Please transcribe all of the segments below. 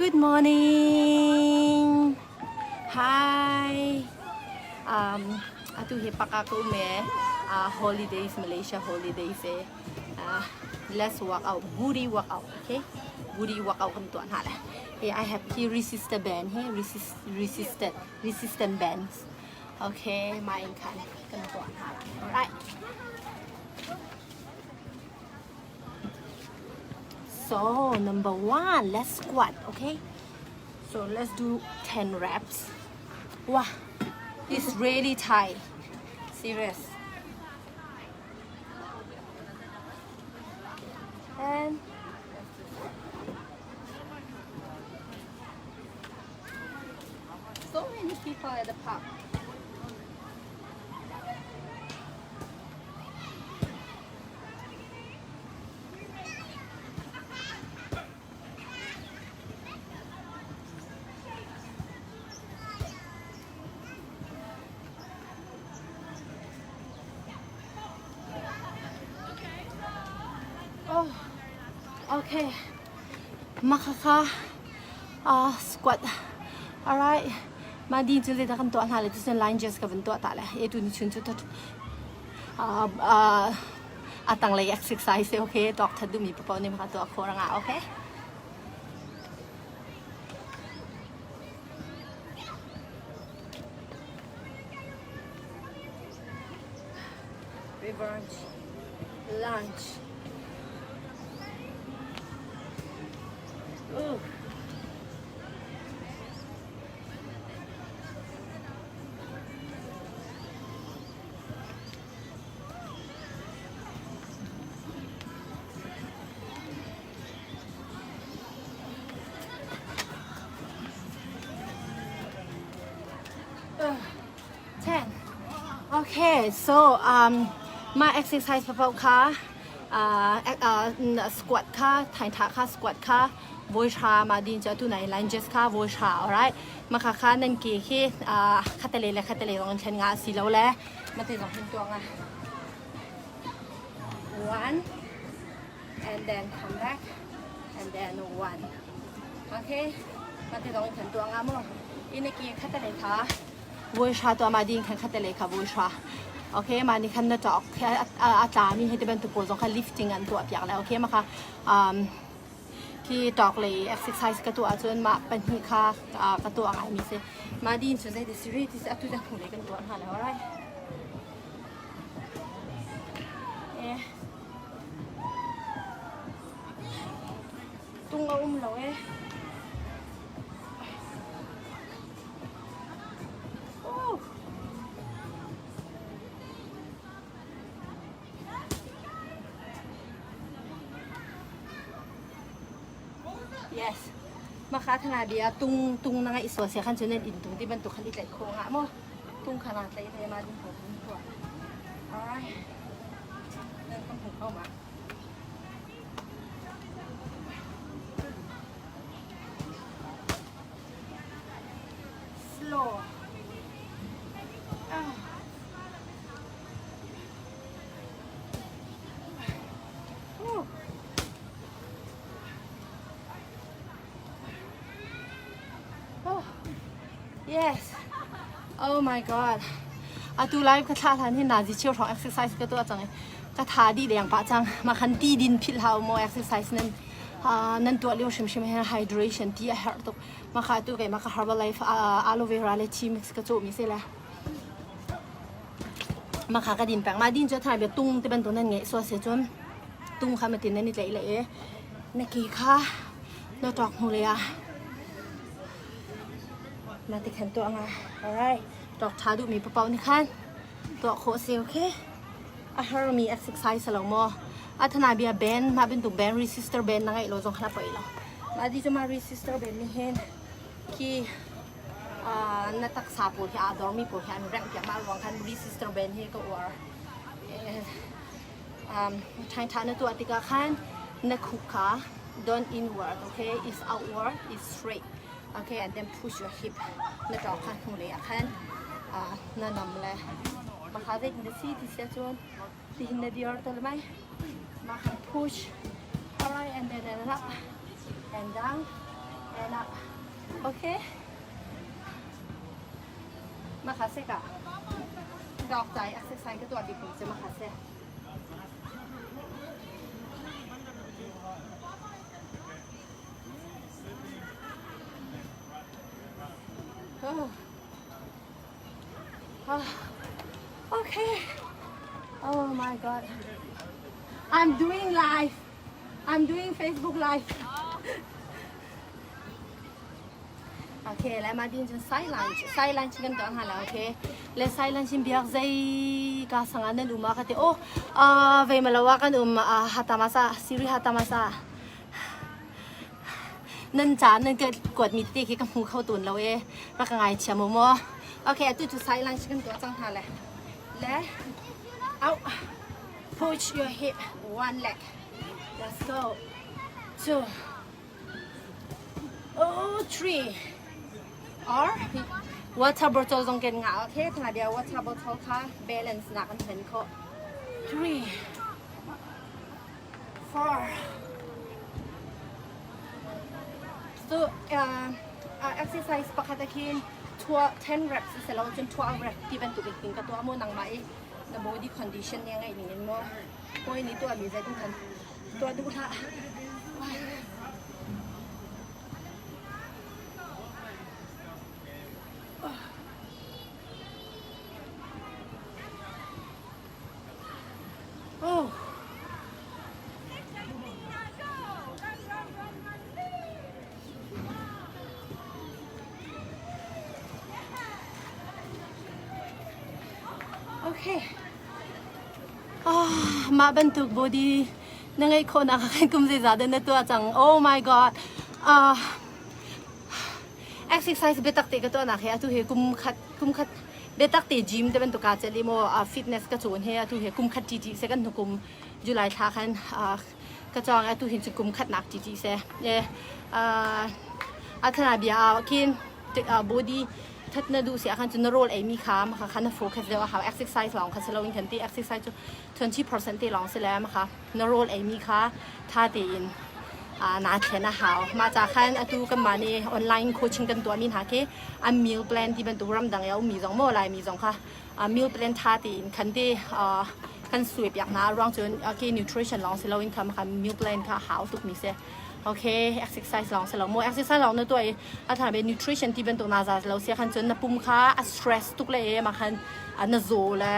Good morning. Hi. Um, atu hi paka ko um e. Holidays, Malaysia holidays e. Let's work out. Booty workout, okay? Booty workout kan tuah hna le. Hey, I have here resistor band he resist resistant resistant bands. Okay, main khan kan tuah hna. Alright. So number one, let's squat, okay? So let's do 10 reps. Wow, it's really tight. Serious. And so many people at the park. Oh, okay. Makaka squat. Alright. Ma di cu le da kan tuah hna le tucun lunges ka van tuah ta le e tu ni chun cu a tanglei exercise okay tuak that duhmi paoh nih maka tuah khawh rangah okay. Revenge lunch. Ooh. 10. Okay, so mah exercise paoh kha squat kha thaintha kha squat kha voi hra ma din cu atu nai lunges kha voi hra alright maka kha nan ke khi khatale le khatale zong in thlen nga si lo le mate zong hin tuah nga one and then come back and then one okay mate zong in khan tuah nga mo ina ke khatale kha voi hra tuah ma ding khan khatale kha voi hra okay ma ni khan na tok a tla mi he te bantuk pawl zong kha lifting an tuah piak le okay maka Khi talk lei exercise ka tuah ahcun mah pahnih kha ka tuah ngaimi si. Mah din cu zei ti si rih ti si atu hnu lei kan tuah hna le alright. Eh. Tung a um lo eh. Oh. Yes. Maka thana bia tung tung na ngai so sia khan chuan in tung ti bantuk khan i tlaih kho nga mo. Tung khan a tlaih le ma ding ko tung ko. Alright. Nan kan hmu kho ma. Slow. Ah. Oh, yes. Oh my god. Atu live ka thla hlan hin nazi cheu hrawng exercise ka tuah cang i ka tha dih deng pah cang. Ma khan ti din philh hau mo exercise nan nan tuah lio hrimhrim hin hydration ti a herh tuk. Ma kha tu keimah ka Herbalife aloe vera le tea mix ka cawh mi se le. Mah kha ka din peng. Mah din cu a tha bia tung ti bantuk nan ngeih sual si cun tung kha matin nan i tlaih le i na ke kha na ṭawk hnu lei ah na ti khan tuah nga. Alright. Ṭawk ṭha duhmi paoh nih khan tuah khawh si okay. A hermi exercise lo maw? A thana bia band mah bantuk band resistor band na ngeih lo zong kha na poi lo. Mah di cu mah resistor band nih hin khi na taksa pawl hi aa dormi pawl hi an rengh piak mah ruang khan resistor band hi ka uar. Ṭhain ṭha na tuah tikah khan na khuk kha don't inward, okay? It's outward, it's straight. Okay, and then push your hip. Na ṭawk kha hnulei ah khan na nam le mah kha zeitin dah si ti si ahcun tihin na dir te lai. Mah khan push. Alright, and then up and down. And up. Okay. Makase ka. Dog tai exercise ka tuah bik mi cu makase. Oh. Oh. Okay. Oh my god. I'm doing live. I'm doing Facebook live. Okay, le ma din cun side lunch, side lunch kan tuah hna la okay. Le side lunch in biak zei ka sanga nan um a ka ti oh vei malawa kan um hatamasa siri hatamasa nan ca nan ka kuat mi te khi ka hmu kho tun lo e rak ka ngai thiam mu okay atu cu side lunch kan tuah cang hna le le out push your hip one leg let's go two oh three or water bottle zong ken nga okay thana dia water bottle kha balance na kan thlen kho three 4 So exercise pakhat ah khin 10 reps si lo cun 12 reps ti bantuk in ka tuah mu nangmah i na body condition nih a ngeih ning in mu hawi nih tuah mi zeitin khan tuah duh hlah. Oh. Okay. Ah, mah bantuk body na ngeih khawhnak ah khan kum zeizah dah na tuah cang. Oh my god. Ah, exercise biatak te ka tuahnak he atu hi kum khat kum khat biatak te gym te bantuk kaa celh i maw fitness ka cawn he atu hi kum khat ṭiṭi seh kan hnukum July thla khan ka cawng atu hin cu kum khatnak ṭiṭi seh a thana bia ah khin body that na duh si ahkhan cun na rawl ei mi kha maka kha na focus deuh a hau exercise lawng kha si loin kan ti exercise cu 20% te lawng si le maka na rawl ei mi kha tha tein naa thlen a hau. Mah ca khan atu kanmah nih online coaching kan tuahmi hna khi an meal plan ti bantuk ramdang i a ummi zong maw Laimi zong kha meal plan tha tein khan te kan suai piak hna ruang cun okay nutrition lawng si loin kha kha meal plan kha a hau tukmi si. Okay, exercise lawng si lo maw exercise lawng na tuah i a tha be nutrition ti bantuk na za lo sia khan cun na pum kha a stress tuk le e ma khan na zaw le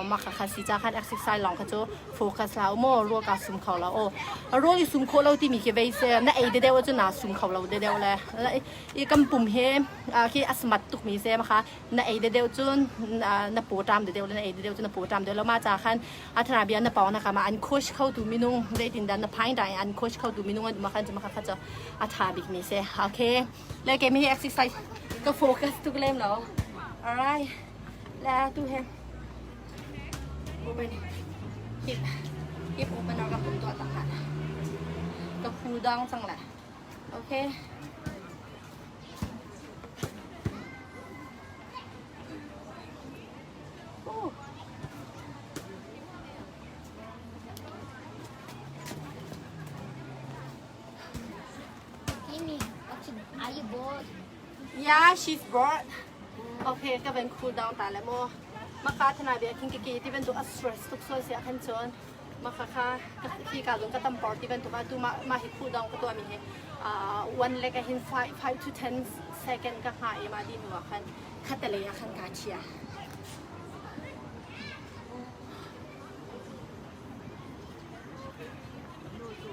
mah kha kha si ca khan exercise lawng kha cu focus la maw rawl ka sum kho lo aw rawl i sum khawh lo timi khi vei se na ei de deuh cu na sum kho lo de deuh le i kan pum he khi a smat tuk mi se ma kha na ei de deuh cun na paw ṭam de deuh le na ei de deuh cun na paw ṭam deuh lo ma ca khan a thana bia na pawng na ka ma an coach kho tu minung zeitin dah na phain dai an coach kho tu minung an ma khan chu ma kha kha chu a tha bik mi se okay le ke mi exercise ka focus tuk lem lo alright le tu he Open. Hip. Hip open ka pum tuah tak hna. Ka phu dang cang la. Okay. Oh. Kimi, are you bored? Yeah, she's bored. Okay, ka van cool down ta le mu. Maka thana bia khin ke ti bantuk a stress tuk sual sia khan cun maka kha khi ka zong ka tam por ti bantuk a tu ma ma hi cool down ka tuah mi hi one leg a hin 5 to 10 second ka hnga i ma di hnu ah khan khattelei ah khan ka chia.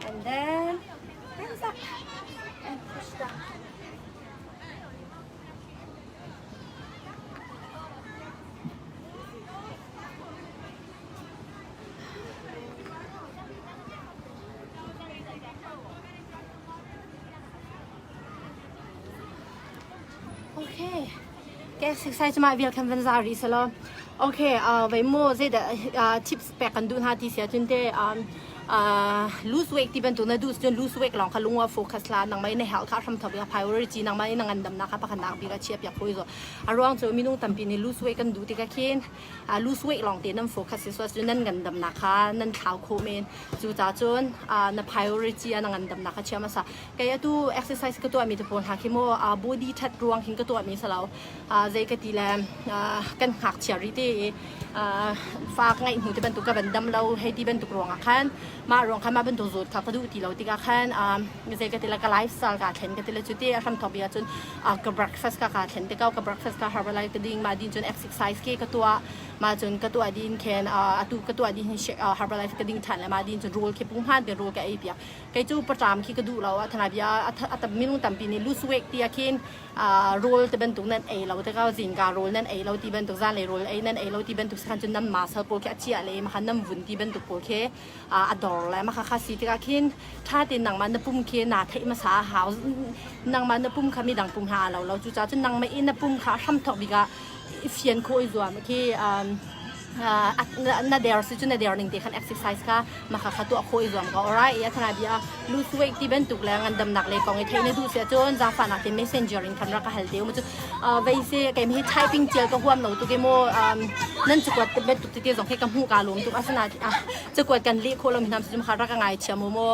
And then hands up and push down. Okay. Ke exercise ma vial kan van za ri selo. Okay, uh, vei mo zei da uh, tips pek kan duh hna ti sia cun te um, Lose weight ti bantuk na duh cun lose weight lawng kha lung ah focus hlah. Nangmah in na health kha hram thawk bik priority nangmah in na ngandamnak kha pakhatnak bik ah chiah piak hawi zo. A ruang cu minung tampi nih lose weight kan duh tikah khin lose weight lawng te nan focus si sual cun nan ngandamnak kha nan thlau khawh men. Cucaah cun na priority ah na ngandamnak kha chia hmasa. Kei atu exercise ka tuahmi te pawl hna khi mu body that ruang hin ka tuahmi si lo. Zei ka ti le kan ngakchia rih te i fa ka ngeih hnu ti bantuk ka van dam lo hei ti bantuk ruangah khan mah ruang khan mah bantuk zawt kha ka duh ti lo tikah khan zei ka ti le ka lifestyle kaa thlen ka ti le cu ti a hramthawk bik ahcun ka breakfast ka kaa thlen te ko. Ka breakfast ka Herbalife ka ding mah din cun exercise ke ka tuah mah cun ka tuah din khin atu ka tuah din hin Herbalife ka ding ṭhan le mah din cun rawl khi punghman te rawl ka ei piak. Kei cu paṭam khi ka duh lo. A thana bia a minung tampi nih lose weight ti ah khin rawl te bantuk nan ei lo tikah zingka rawl nan ei lo ti bantuk, zanlei rawl ei nan ei lo ti bantuk khan cun nan muscle pawl khi a ciah le mah nan vun ti bantuk pawl khi a dor le mah kha si tikah khin ṭha tein nangmah na pum khi naa theih hmasa a hau. Nangmah na pum kha midang pum hna aa lo lo. Cucaah cun nangmah i na pum kha hramthawk bik ah i fian khawh i zuam khi na der si cu na der ning te khan exercise kha maka kha tuah khawh i zuam ko. Alright, ya thana bia lose weight ti bantuk le ngandamnak le kong i theih na duh si ahcun zaangfahnak te Messenger in khan rak ka hal te um. Cu vei se kei hi typing tial ka huam lo tuk i mu nan cakuat bantuk tete zong khi ka hmuh ka lawm tuk. Asina cakuat kan leh khawh lo mi hna cu kha rak ka ngai thiam mu mu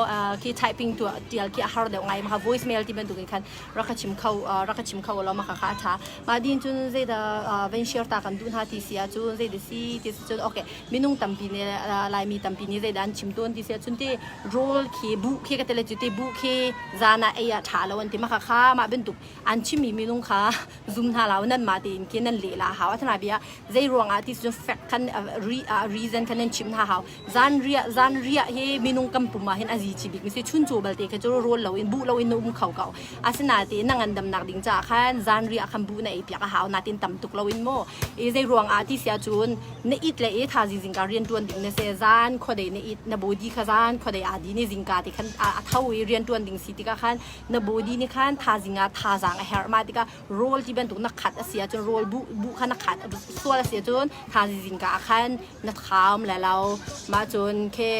khi typing tuah tial khi a har deuh ngai. Maka voice mail ti bantuk in khan rak ka chim kho rak ka chim kho lo maka kha a tha. Mah din cun zeidah van share ta kan duh hna ti si ahcun, zeidah si ti si cun, okay, minung tampi nih, Laimi tampi nih zeidah an chim tawn ti si ahcun ti rawl khi buh khi ka tele cu ti buh khi zan ah ei ah ṭha lo an ti. Mah kha mah bantuk an chimmi minung kha zum hna lo. Nan mah tein khi nan leh la hau. Athana bia zei ruangah ti cun fact khan reason khan nan chim hna hau. Zan riah, zan riah hi minung kan pum ah hin a zi chi bik mi si. Chun cu balte kha cu rawl lo in buh lo in na um kho ko. Asinain na ngandamnak ding caah khan zan riah khan buh na ei piak a hau. Natin tam tuk lo in mu i zei ruang ah ti si ahcun na it le i thazi zingka rian tuan ding na si. Zan khuadei na it, na body kha zan khuadei aa din i zingka ti khan a tho i rian tuan ding si tikah khan na body nih khan thazing ah thazaang a herh. Mah tikah rawl ti bantuk na khat a si ahcun, rawl buh buh kha na khat sual a si ahcun thazi zingka ah khan na thaum le lo. Mah cun khe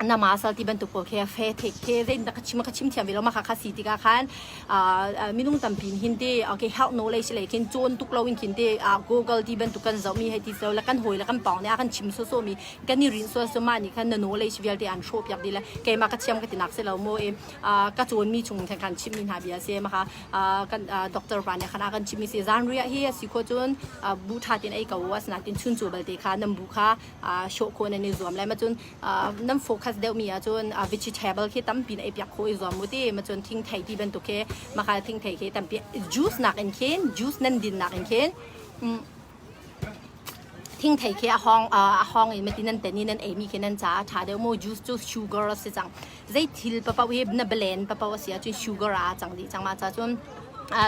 na masal ti bantuk pawl khi fe thek khi zeitin ka chim ka chim thiam ve lo. Mah kha kha si tikah khan minung tampi hin te, okay, health knowledge lei khin cawn tuk lo in khin te Google ti bantuk kan zoh mi hei ti so le kan hawi le kan pawng nih a kan chim so so mi kan i rin sual so mah nih khan na knowledge vialte an hrawh piak dih le keimah ka thiam ka ti nak si lo mu i ka cawn mi chung khan kan chim mi hna bia si. Mah kha kan doctor pa nih khan a kan chim mi si, zan riah hi a si kho cun bu tha tin ei ko asinain chun cu balte kha nan bu kha hrawh khawh nan i zuam lai. Ma cun nan focus deuh mi ahcun vegetable khi tampi na ei piak khawh i zuam mu ti. Ma cun thingthei ti bantuk khi maka thingthei khi tampi juice nak in khin, juice nan din nak in khin thingthei khi a hawng in mati nan ten i nan ei mi khi nan ca a tha deuh mu. Juice cu sugar a si cang. Zei thil papaw hi na blend papaw a si ahcun sugar a cang dih cang. Mah ca cun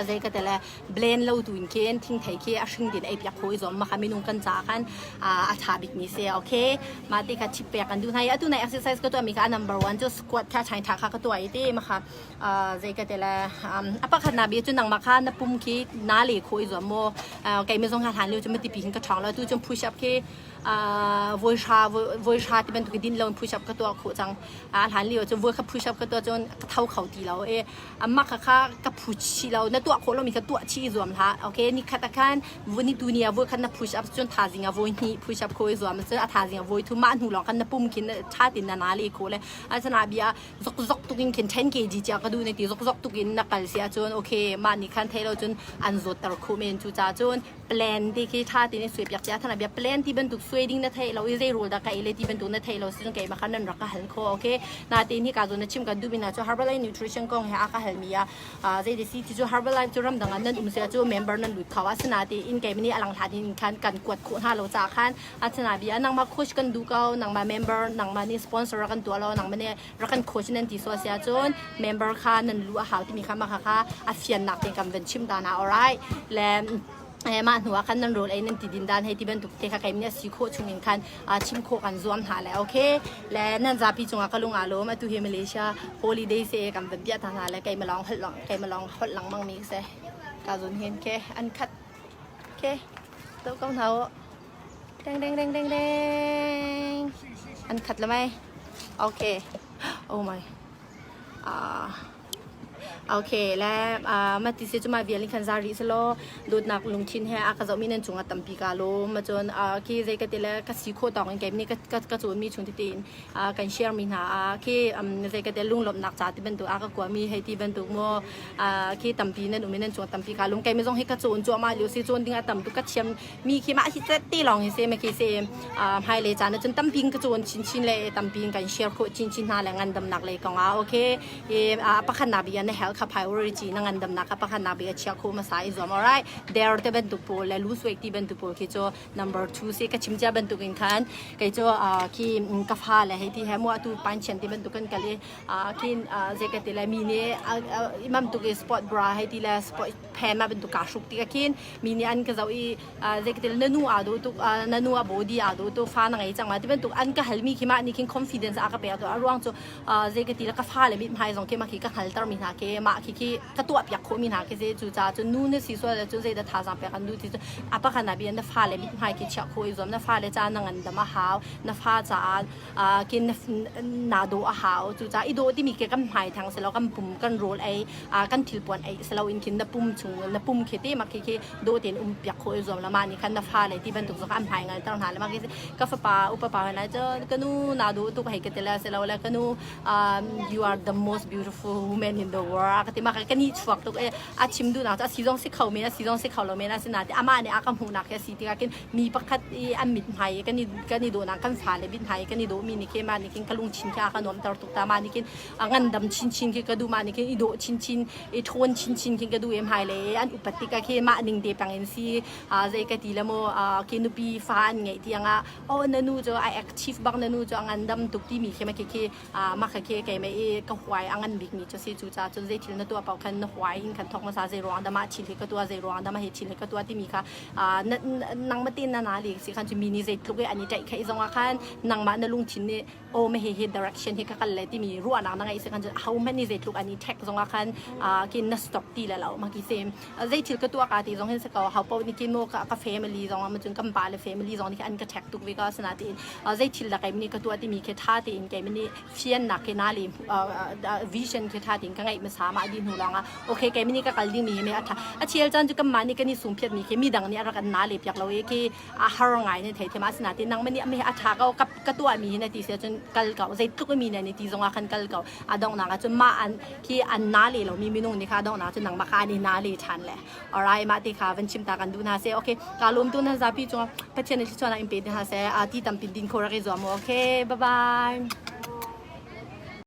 zei ka tele blend lo tu in khin thingthei khi a hring din ei piak kho i zuam. Maka minung kan ca khan a tha bik mi si. Okay, mah ti kha chip pek kan duh hna i atu nai exercise ka tuah mi kha number 1 cu squat kha chain tha kha ka tuah i ti maka zei ka tele a pakhat na bi cu nangmah kha na pum khi na le kho i zuam mo. Kei mi zong ha hlan lio cu mati pi hin ka ṭhawng lo. Tu cun push up khi voi hra voi hra ti bantuk din lo in push up ka tuah khawh cang. A hlan lio cun voi kha push up ka tuah cun ka tho kho ti lo e amah kha kha ka phu chi lo. Na tuah khawh lomi kha tuah chi i zuam hlah. Okay, ni khat ah khan ni tu ni ah voi khat na push up cun thazing ah voi hnih push up kho i zuam cun a thazing ah voi thum. Mah hnu lawng khan na pum khin tha tin na na le kho le asana bia zok zok tukin khin 10 kg chia ka duh ne ti zok zok tukin na kal si ahcun, okay, mah ni khan thei lo cun an zawt tar khu men. Cu ca cun plan ti khi tha tin i suai piak cia. Thana bia plan ti bantuk suai ding na thei lo i zei rul da ka ei le ti bantuk na thei lo si cun keimah khan nan rak ka hal kho. Okay, na tin hi ka zo na chim kan duh mi na cu Herbalife Nutrition kong he a ka hal mi a zei de si ti cu Herbalife cu ramdang ah nan um se cu member nan lut kho asina ti in keimah nih alang hlat in khan kan kuat khawh hna lo ca khan asina bia nangmah coach kan duh ko, nangmah member, nangmah nih sponsor kan tuah lo, nangmah nih rak kan coach nan ti so sia cun member kha nan lu a hau timi kha mah kha kha a fiannak te kan van chim ta na. Alright, le mah hnu ah khan nan rawl ei nan ti din dan hei ti bantuk te kha kai mi a si khawh chung in khan chim khawh kan zuam hna le. Okay, le nan zapi cungah ka lung aa lawm. Atu hi Malaysia holiday se kan van piah ta hna le kei malong holh lang kei malong holh langmang mi se ka zun hin ke an khat ke to ko hna deng deng deng deng deng an khat le mai. Okay. Oh my. Ah. Okay le mah ti si cu mah vial in khan za rih selaw dawtnak lungthin he a ka zohmi nan cungah tampi kaa lawm. Cun khi zei ka ti le ka si khawh tawk in kei nih ka ka cawnmi chung tete in kan share mi hna khi zei ka ti lunglawmhnak ca ti bantuk a ka kuami hei ti bantuk maw khi tampi nan um i nan cungah tampi kaa lawm. Keimah zong hi ka cawn cuahmah lio si cawn ding a tam tuk ka thiam mi khi mah hi te lawng hi se ma khi se hmailei caan ah cun tampi in ka cawn chinchin le tampi in kan share khawh chinchin hna le ngandamnak lei kong ah okay i pakhatnak bik ah na health kha priority na ngandamnak kha pakhatnak bik ah chia khawh hmasa i zuam alright der te bantuk pawl le lose weight ti bantuk pawl khi cu number 2 si ka chim cia bantuk in khan kei cu khi ka fa le hei ti he mu atu pan chian ti bantuk kan kal i khin zei ka ti le mi nih imam tuk i sport bra hei ti le sport phe ma bantuk kaa hruk tik ah khin mi nih an ka zoh i zeitil na nu aa dawh tuk na nu a body aa dawh tuk fa na ngei cang ma ti bantuk an ka halmi khi mah nih khin confidence a ka pek to a ruang cu zei ka ti le ka fa le mit hmai zong khi mah khi ka hngalter mi hna khi mah khi khi ka tuah piak khawh mi hna khi se cu ca cu nu na si sual le cu zei da thazaang pek an du ti cu a pakhat na bian na fa le mit hmai khi chiah khawh i zuam na fa le ca na ngan dam a hau na fa caah kin na dawh a hau cucaah i dawh timi khi kan hmai thang si lo kan pum kan rawl ei kan thilpuan ei si lo in khin na pum chung na pum khi te mak khi khi dawh tein um piak khawh i zuam la mah nih khan na fa le ti bantuk zong an hmai ngal ter hna le mah khi ka fapa upa pa na cun ka nu na dawh tuk hei ka ti le si lo le ka nu you are the most beautiful woman in the world ka ti mah ka ni chuak tuk e a chim duhnak cu a si zong si kho men a si zong si kho lo men a si na ti amah nih a ka hmuhnak khi a si tikah khin mi pakhat i an mithmai i kan i kan i dawhnak kan fale mithmai i kan i dawhmi nih khi mah nih khin ka lungthin khi a ka nuamter tuk ta mah nih khin a ngandam chinchin khi ka duh mah nih khin i dawh chinchin i ṭhawn chinchin khin ka duh em hmailei an upat tikah khi mah ning te pang in si zei ka ti le maw khi nupi fa an ngeih tiangah oh na nu cu a active bak na nu cu a ngandam tuk timi khi ma khi khi mah kha khi keimah i ka huai a ngan bikmi cu si cucaah cun zei thil na tuah paoh khan na huai in khan thawk hmasa zei ruang dah mah thil hi ka tuah zei ruang dah mah hi thil hi ka tuah timi kha nangmah tein na na le si khan cu mi nih zeitluk i an i ṭaih khaih zongah khan nangmah na lungthin nih aw mah hi direction hi ka kal le timi ruahnak na ngeih si khan cun ahohmanh nih zeitluk an i ṭhek zongah khan kin na stop ti le lo mah ki si zei thil ka tuah ka ti zong hin si ko ho paoh nih kin maw ka family zong ah cun kan pa le family zong nih an ka ṭhek tuk ve ka asinain zei thil dah keimah nih ka tuah timi khi ṭha tein keimah nih fiannak khi na le vision khi ṭha tein ka ngeih hmasa mah dih hnu lawngah okay keimah nih ka kal dingmi hi me a ṭha a chel caan cu kanmah nih kan i sungphiat mi khi midang nih a rak kan na le piak lo i khi a har ngai ne thei thiam asinain nangmah nih a ṭha ko ka tuahmi hi na ti si ahcun kal ko zeitluk mi na nih ti zongah khan kal ko a donghnak ah cun mah an khi an na le lomi minung nih kha a donghnak cun nangmah kha an i na le ṭhan le alright mah ti kha van chim ta kan duh hna seh okay ka lawm tu nan zapi cungah Pathian nih thluachuahnak in pe hna seh ti tampi din kho rak i zuam u okay bye bye.